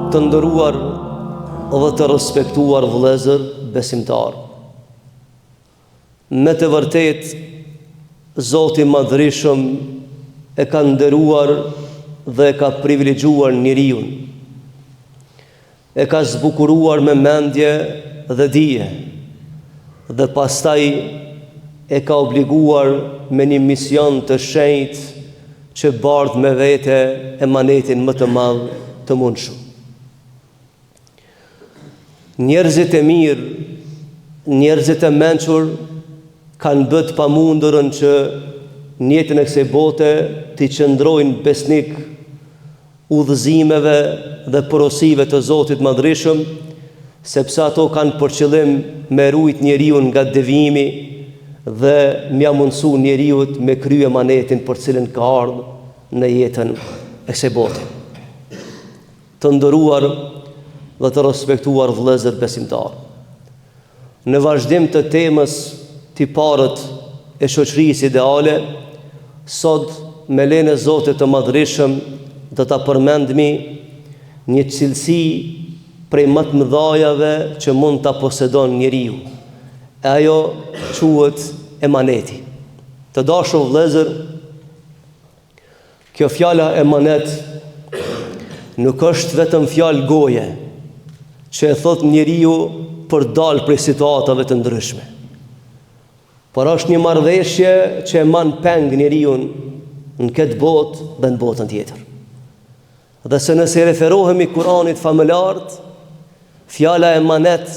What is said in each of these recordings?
Të nderuar dhe të respektuar vëllezër besimtarë. Me të vërtetë Zoti i Madhërishëm e ka nderuar dhe e ka privilegjuar njeriun. E ka zbukuruar me mendje dhe dije dhe pastaj e ka obliguar me një mision të shenjtë që bart me vete emanetin më të madh të mundshëm. Njerëzit e mirë, njerëzit e mençur kanë bë të pamundurën që në jetën e kësaj bote t'i qëndrojnë besnik udhëzimeve dhe porosive të Zotit të Madhërishëm, sepse ato kanë për qëllim me rujt njeriun nga devijimi dhe me ia mundësu njeriut me kry emanetin për cilin ka ardhë në jetën e kësaj bote. Të nderuar dhe të respektuar vëllezër besimtarë. Në vazhdim të temës tiparet e shoqërisë ideale, sot me lejen e Zotit të Madhërishëm do ta përmendmi një cilësi prej më të mëdhajave që mund ta posedon njeriu, e ajo quhet emaneti. Të dashur vëllezër, Kjo fjala emanet nuk është vetëm fjalë goje që e thotë njeriu për dalë prej situatave të ndryshme. Por është një marrëveshje që e man peng njeriun në këtë botë dhe në botën tjetër. Dhe se nëse i referohemi Kur'anit famëlartë, fjala emanet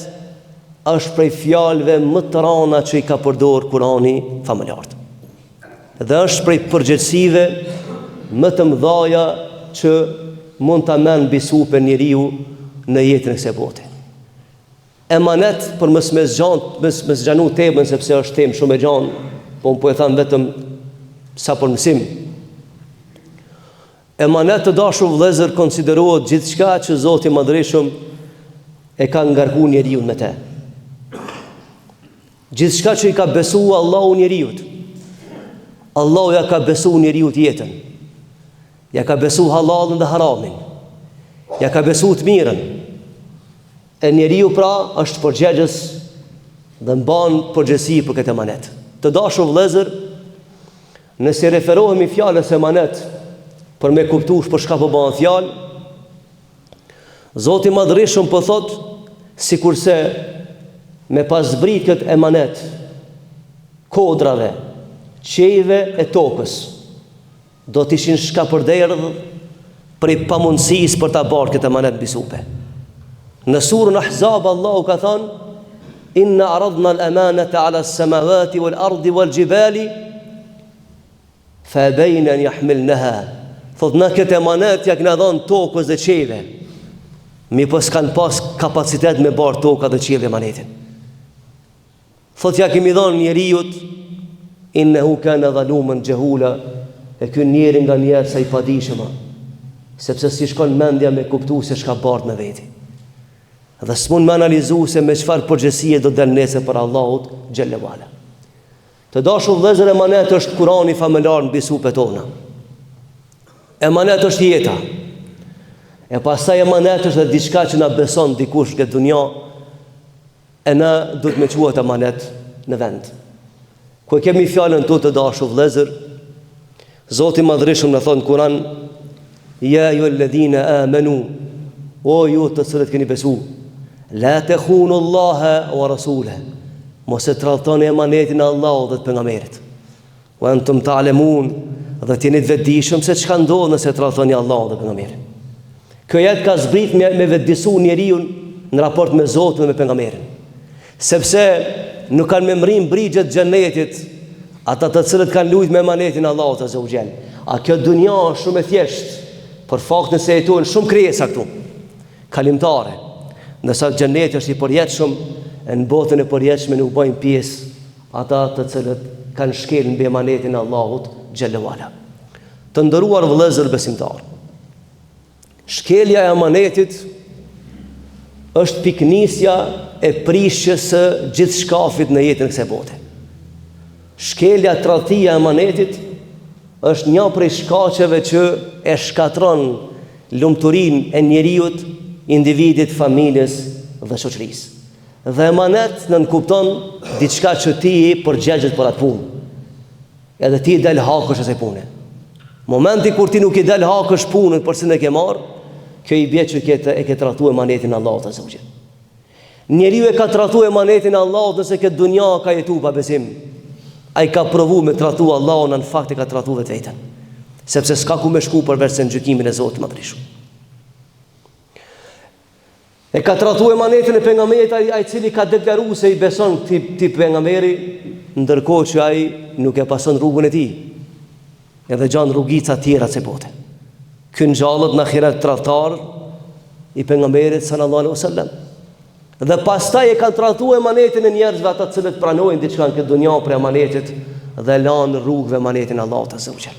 është prej fjalëve më të rana që i ka përdorë Kur'ani famëlartë. Dhe është prej përgjegjësive më të mëdhaja që mund ta merr mbi supe njeriu në jetën e kësaj bote. Emanet për mos me zgjan, mos me zgjanu temën sepse është temë shumë e gjanë, po unë po e tham vetëm sa për mësim. Emanet të dashur vëllezër konsiderohet gjithçka që Zoti i Madhërishëm e ka ngarku njeriun me te. Gjithçka që i ka besu Allahu njeriut. Allahu ja ka besu njeriut jetën. Ja ka besu hallallin dhe haramin. Ja ka besu të mirën. E njeriu pra është përgjegjës dhe mban përgjegjësi për këtë emanet. Të dashur vëllezër, Nëse i referohemi fjalës emanet për me kuptu për çka po bëhet fjalë, Zoti i Madhërishëm po thotë sikurse me pas zbrit këtë emanet kodrave, qiejve e tokës, do të ishin shkapërderdh prej pamundësisë për ta bartë këtë emanet mbi supe. Në surën Ahzab Allahu ka thënë Inna aradna al-amanata ala as-samawati wal-ardi wal-jibali fa abayna an yahmilnaha. Thot na këtë emanet ja kena dhënë tokës dhe qiejve. Mirëpo s'kanë pas kapacitet me bartë toka dhe qielli emanetin. Thot ja kemi dhënë njeriut innehu kana zaluman jahula e ky njeri nganjëherë sa i padijshëm a sepse s'i shkon mendja me kuptu se çka bart me veti. Dhe s'mund me analizu se me çfarë përgjegjësie do del nesër para Allahut xhelle ve ala. Të dashur vëllezër emanet është Kurani famëlartë mbi supet tona. Emanet është jeta. E pastaj emanet është edhe diçka që na beson dikush në këtë dunja E na duhet me çu atë emanet në vend. Ku e kemi fjalën këtu të dashur vëllezër, Zoti i Madhërishëm na thotë në Kur'an, Ja ejjuhel-ledhine amenu, o ju të cilët keni besu, la tekhunu Allahe wa rasuleh, mos e tradhtoni emanetin e Allahut dhe të pejgamberit. Wa entum ta'lemun, dhe të jeni të vetëdijshëm se çka ndodh nëse tradhtoni Allahun dhe pejgamberin. Ky ajet ka zbrit me, me vetëdisu njeriun në raport me Zotin dhe me pejgamberin. Sepse nuk kanë me mrri n'brigjet e xhenetit ata të cilët kanë lujt me emanetin e Allahut azze ue xhel. A kjo dunja është shumë e thjeshtë, për faktin se jetojnë shumë krijesa këtu. Kalimtare. Ndërsa xheneti është i përjetshëm, e në botën e përjetshme nuk bëjnë pjesë Ata të cilët kanë shkel mbi emanetin e Allahut xhelle ue ala. Të nderuar vëllezër besimtarë, shkelja e emanetit është pikënisja e prishjes së gjithçkafit në jetën e kësaj bote. Shkelja tradhtia e emanetit është një prej shkaqeve që e shkatërron lumturinë e njeriut. individit, familjes dhe shoqërisë. Dhe emanet nënkupton diçka që ti je përgjegjës për atë punë. Edhe ti i del hakësh asaj pune. Momenti kur ti nuk i del hakësh punën për cilën e ke marrë, kjo i bie që ke të, e ke tradhtu emanetin e Allahut azze ue xhel. Njeriu e ka tradhtu emanetin e Allahut nëse këtë dunja ka jetu pa besim. Ai ka provu me tradhtu Allahun, në fakt e ka tradhtu vetveten. Sepse s'ka ku me shku përveç se në gjykimin e Zotit Madhërishëm. E ka tradhtu emanetin e pejgamberit ai ai cili ka deklaru se i beson këtij këtij pejgamberi, ndërkohë që ai nuk e pason rrugën e tij. Edhe gjan rrugica tjera të bote. Ky ngjallet në ahiret tradhtar i pejgamberit sallallahu alaihi wasallam. Dhe pastaj e kanë tradhtu emanetin e njerëzve ata të cilët pranojnë diçka në këtë dunja prej emanetit dhe lanë rrugëve emanetin e Allahut azze ue xhel.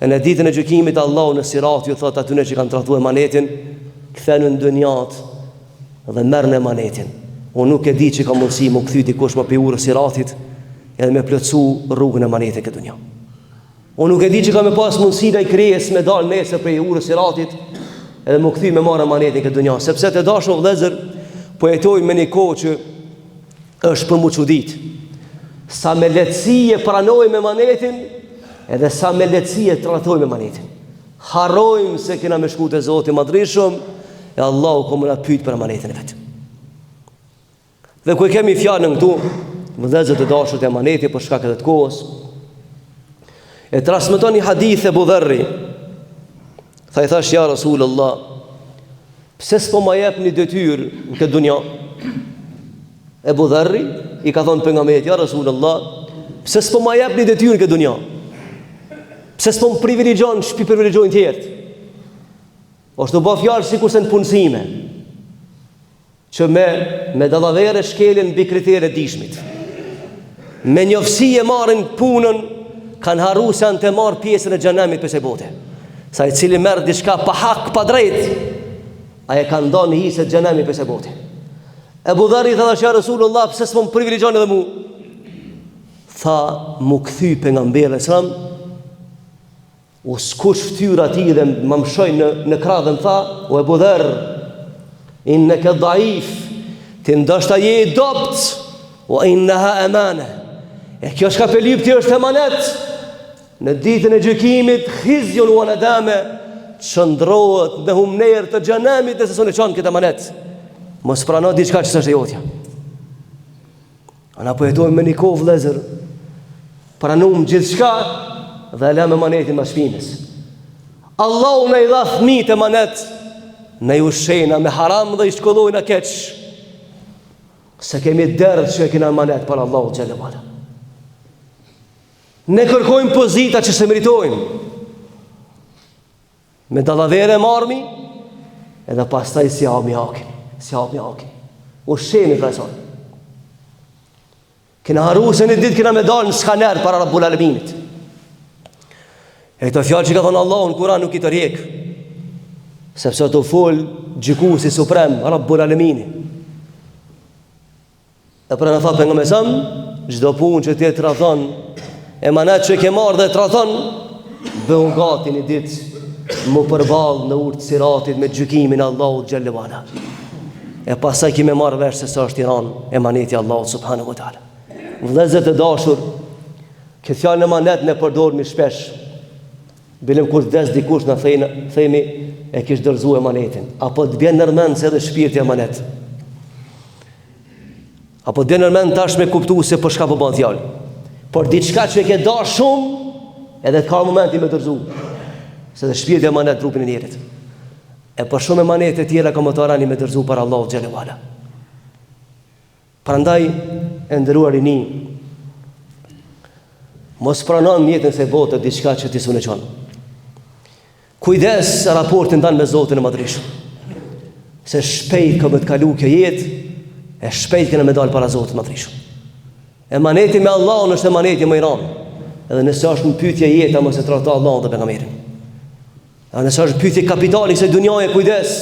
E në ditën e gjykimit Allahu në sirat ju thotë atyne që kanë tradhtu emanetin, kthehuni në dunjat dhe merrni emanetin. Unë nuk e di që ka mundësi m'u kthy dikush më prej urës siratit edhe me plotësu rrugën e emanetit këtë dunja. Unë nuk e di që ka me pas mundësi naj krijesë me dalë nesër prej urës siratit edhe m'u kthy me marrë emanetin këtë dunja. Sepse të dashur vëllezër, po jetojmë me një kohë që është për m'u çudit. Sa me lehtësi e pranojmë emanetin, edhe sa me lehtësi e tradhtojmë emanetin. Harrojmë se kena me shku te Zoti i Madhërishëm, e Allahu ka me na pyet për emanetin e vet. Dhe ku e kemi fjalën këtu, vëllezër të dashur te emaneti për shkak edhe të kohës, e transmeton një hadith Ebu Dherri, tha i thash ja Rasulullah, Pse s'po ma jep një detyrë në këtë dunja? Ebu Dherri i ka thonë pejgamberit, ja Rasulullah, pse s'po ma jep një detyrë në këtë dunja? Pse s'po më privilegjon, ç'pi privilegjojnë tjerët? Është tu bo fjalë sikurse në punësime. Që me me dallavere shkelin mbi kritere të dijshmit. Me njofsi e marrin punën, kanë harru se janë tu marrë pjesën e xhenemit prej kësaj bote. Se ai cili merr diçka pa hak, pa drejt, ai e ka nda një hise të xhenemit prej kësaj bote. Ebu Dherri tha ja Resulullah, pse s'po më privilegjon edhe mu? Tha, m'u kthy pejgamberi alejhi selam, U skuq fytyra e tij dhe më mshoi në në krah dhe më tha, o Ebu Dherr, inneke daif, ti ndoshta je i dobt, wa innaha emane. E kjo çka pe lyp ti është emanet. Në ditën e gjykimit, khizjun wa nedame, shndërrohet në humnerë të xhenemit nëse s'un e çon këtë emanet. Mos prano diçka që s'është e jotja. A na po jetojmë me një kohë vëllezër, pranum gjithçka dhe e lëmë emanetin mas shpinës. Allahu na i dha fëmijët emanet, na i ushqejna me haram dhe i shkollojna keq. S'e kemi dert që e kena emanet para Allahut xhelle ve ala. Ne kërkojmë pozita që s'e meritojmë. Me dallavere marrmi, edhe pastaj s'i hami hakin, s'i hami hakin. Ushqehemi prej saj. Kena harru se një ditë kena me dalë në skaner para Rabbul Aleminit. E këto fjalë që ka thonë Allahu në Kuran nuk i tërhjek. Sepse tu fol gjykuesi suprem, Rabbul Alemini. E pra na tha pejgamberi alejhi selam, çdo punë që ti e tradhton, emanet që e ke marrë dhe e tradhton, bëhu gati një ditë m'u përball në urë të siratit me gjykimin e Allahut xhelle ve ala. E pastaj ki me marrë vesh se sa është i ranë emaneti i Allahut subhanahu wa taala. Vëllezër të dashur, këtë fjalën emanet ne përdormi shpesh. Bilem kur vdes dikush na thejnë, themi e kish dorëzu emanetin. Apo të bjen nërmend se edhe shpirti emanet. Apo të bjen nërmend tash me kuptu se për çka po ban fjalë. Por diçka që e ke dash shumë, edhe të ka momenti me dorëzu. Se dhe shpirti emanet trupin e njerit. E për shumë emanete tjera ka me të ardh reni me dorëzu para Allahut xhelle ve ala. Prandaj, e nderuar rini, mos prano në jetën e kësaj bote diçka që ti s'un e çon. Kujdes raportin tand me Zotin e Madhërishëm. Se shpejt ka me të kalu kjo jetë, e shpejt kena me dalë para Zotit të Madhërishëm. Emaneti me Allahun është emaneti më i rëndë. Edhe nëse është në pyetje jeta mos e tradhto Allahun dhe pejgamberin. Edhe nëse është në pyetje kapitali i kësaj dunjaje kujdes.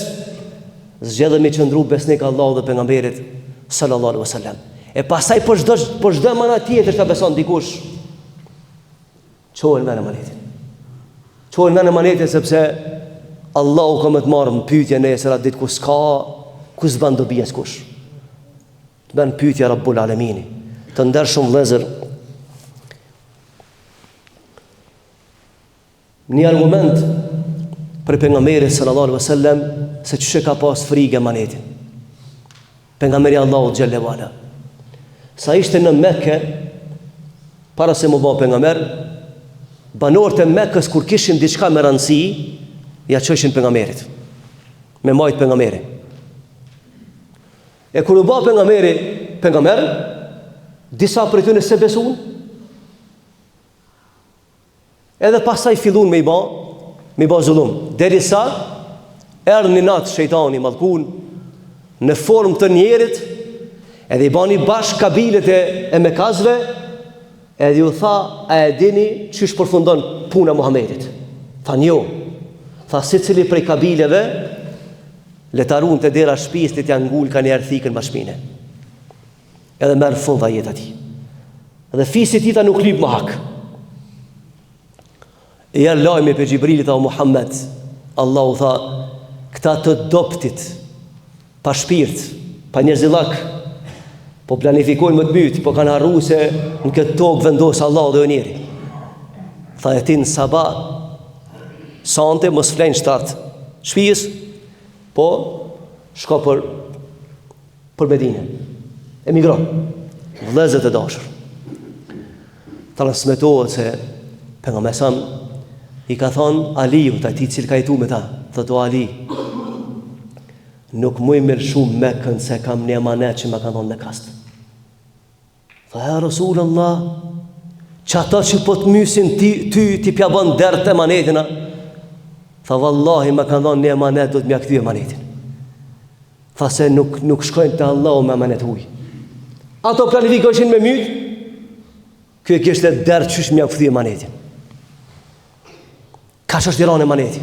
Zgjedhe me qëndru besnik Allahut dhe pejgamberit sallallahu alaihi wasallam. E pastaj për çdo për çdo emanet tjetër që ta beson dikush, Çoje në vend emanetin. Çoje në vend emanetin sepse. Allahu ka me të marrë në pyetje nesër atë ditë ku s'ka, ku s'ban dobi askush. Të ban pyetje Rabbul Alemini. Të ndershëm vëllezër, Një argument prej pejgamberit sallallahu alaihi wasallam se qysh e ka pas frikë emanetin. Pejgamberi i Allahut xhelle ve ala. Sa ishte në Mekë para se m'u bë pejgamber, banorët e Mekës kur kishin diçka me rëndësi, ja çojshin pejgamberit. Me majt pejgamberi. E kur u bë pejgamberi pejgamber, disa prej tyre s'e besuan, Edhe pastaj fillun me i ba, me i ba zullum. Derisa, erdh një natë shejtani i mallkun, në formë të njerit, edhe i bani bashkë kabilet e, e mekasve, edhe ju tha, a e dini qysh përfundon puna Muhammedit? Thanë jo. Tha, secili prej kabileve, le ta run te dera shpisë, le t'ja ngul ka njëherë thikën mas shpine. Edhe merr fund tha jeta e tij. Dhe fisi i tij tha nuk lyp më hak. I erdh lajmi prej Xhibrilit tha o Muhammed, Allahu tha, këta të dobtit, pa shpirt, pa njerëzillak, po planifikojnë me të mytë, po kanë harru se në këtë tokë vendos Allahu dhe jo njeri. Tha e ti në sabah, sante mos flen n'shtrat shpijës, po shko për për Medine. Emigro. Vëllezër të dashur. Transmetohet se pejgamberi sa i ka thonë Aliut, atij i cili ka jetu me ta, thotë o Ali, nuk muj me lëshu Mekën se kam një emanet që ma kanë dhonë mekast. Tha ja Rasul Allah, qata që po të mysin ty, ty ti pja bën dert emanetin, a? Tha vallahi ma kanë dhënë një emanet, do të m'ja kthy emanetin. Tha se nuk, nuk shkojnë te Allahu me emanet huj. Ato planifikojshin me myt, ky e kishte dert qysh m'ja kthy emanetin. Kaq është i ranë emaneti.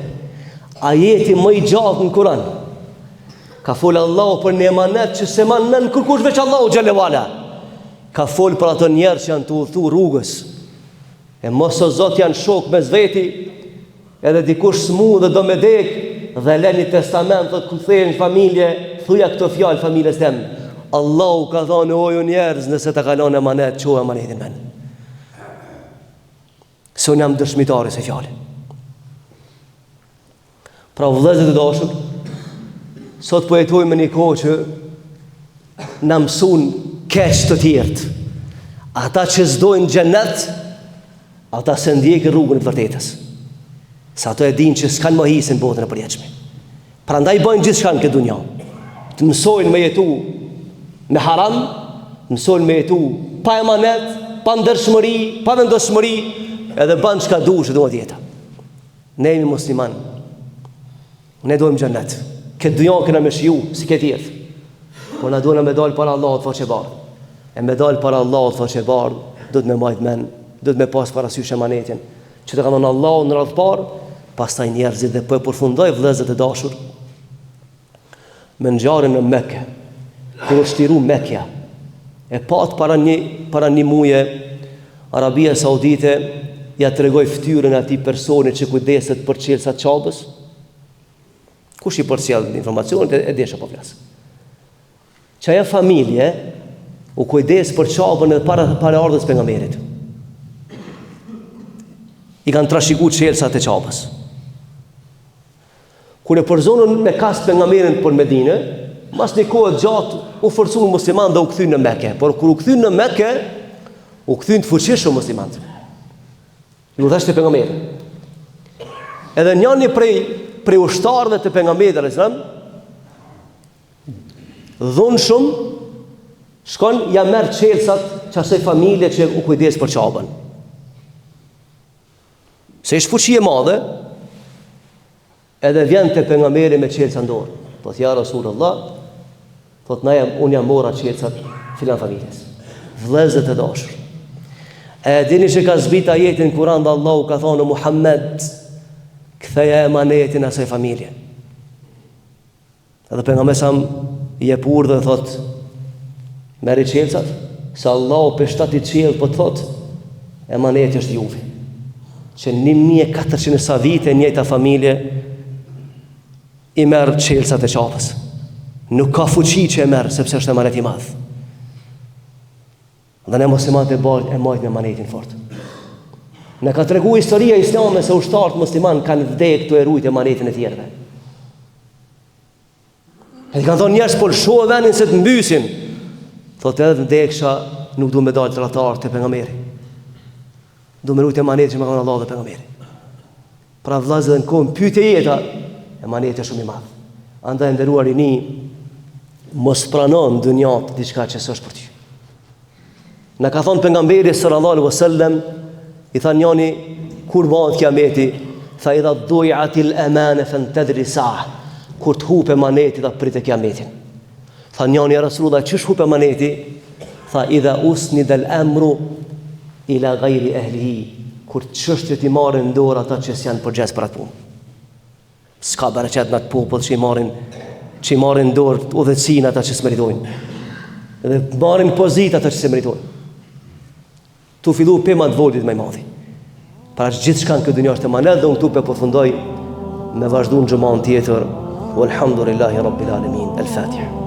Ajeti më i gjatë në Kur'an. Ka fol Allahu për një emanet që s'e man men kërkush veç Allahu xhelle ve ala. Ka fol për ato njerëz që janë tu udhëtu rrugës. E mos o Zot janë shok mes veti, edhe dikush smu dhe do me dek dhe lë një testament thotë kur kthehen në familje, thuja këto fjalë familjes tem. Allahu ka thonë o ju njerëz nëse ta ka lënë emanet, çoje emanetin men. Se unë jam dëshmitar i kësaj fjale. Pra vëllezër të dashur, sot po jetojmë në një kohë që na mësun keq të tjerët. Ata që s'dojnë xhenet, ata s'e ndjekin rrugën e të vërtetës. Se ato e dinë që s'kanë më hise në botën e përjetshme. Prandaj bëjnë gjithçka në këtë dunja. Të mësojnë me jetu me haram, të mësojnë me jetu pa emanet, pa ndershmëri, pa vendosmëri, edhe ban çka dush e duhet jeta. Ne jemi musliman. Ne dojmë xhenet. Këtë dunja kena me shiju, si krejt tjerët. Po na duhet me dalë para Allahut faqebardhë. E me dalë para Allahut faqebardhë, duhet me majtë men, duhet me pas parasysh emanetin. Që të ka dhënë Allahu në radhë parë, pastaj njerëzit dhe po e përfundoj vëllezër të dashur me ngjarjen në Mekë, kur u çliru Mekja, e pat para një para një muje Arabia Saudite ja tregoi fytyrën e atij personi që kujdeset për çelësat Qabës. Kush i përcjell informacionet e, e di çka po flas. Qajo familje u kujdes për Qabën edhe para para ardhjes pejgamberit. I kanë trashigu çelsat e Qabës. Kur e përzonën mekast pejgamberin për Medine, mas një kohe të gjatë u forcuan muslimanët dhe u kthyen në Mekë. Por kur u kthyen në Mekë, u kthyen të fuqishëm muslimanët. I udhëheqte pejgamberi. Edhe njëri prej prej ushtarëve të pejgamberit alayhis salam Dhunshëm shkon ja merr çelsat qasaj familje që u kujdes për Qabën. Se ish fuqi e madhe, edhe vjen te pejgamberi me çelsa në dorë. Thot ja Rasulullah, thot na jam unë jam mora çelsat filan familjes. Vëllezër të dashur. E dini që ka zbrit ajeti në Kur'an dhe Allahu ka thonë Muhammed, ktheja emanetin asaj familje. Edhe pejgamberi sa i jep urdhër dhe thot merri çelësat se Allahu prej shtatit qiell po të thot emaneti është juvi. Që 1400 e sa vite njëjta familje. I merr çelësat e Qabes. Nuk ka fuqi që e merr, sepse është emanet i madh. Dhe ne muslimanët e bajt, e majtë emanetin fort. Na ka tregu historia islame se ushtarët musliman kanë vdek tu e rujt emanetin e tjerëve. E i kanë thonë njerëz, po lëshoje venin se të mbysin. Thotë edhe vdeksha nuk du me dalë tradhtar te pejgamberi. Du me rujt emanetin që ma ka dhënë Allahu dhe pejgamberi. Pra vëllazër edhe në kohën pyetje jeta, emaneti është shumë i madh. Andaj nderuar rini, mos prano në dynja diçka që s'është për ty. Na ka thonë pejgamberi sallallahu alaihi wasallam, i tha njani kur bëhet kiameti, tha idha dujiatil emane fentedhiri sa'a, kur të hup emaneti tha prite kiametin. Tha njani ja Rasulullah, qysh hup emaneti? Tha idha usnidel emru ila gajri ehlihi, kur çështjet i marrin në dorë ata që s'janë përgjegjës për atë punë. S'ka bereqet në atë popull që i marrin që i marrin në dorë udhëheqësinë ata që s'meritojnë. Dhe marrin pozitë ata që s'meritojnë. Tu fillu pe ma të voglit ma i madhi. Pra gjithçka në këtë dynja është emanet dhe unë këtu pe përfundoj me vazhdu në xhuman tjetër. Walhamdulillahi Rabbil Alamin. El Fatiha.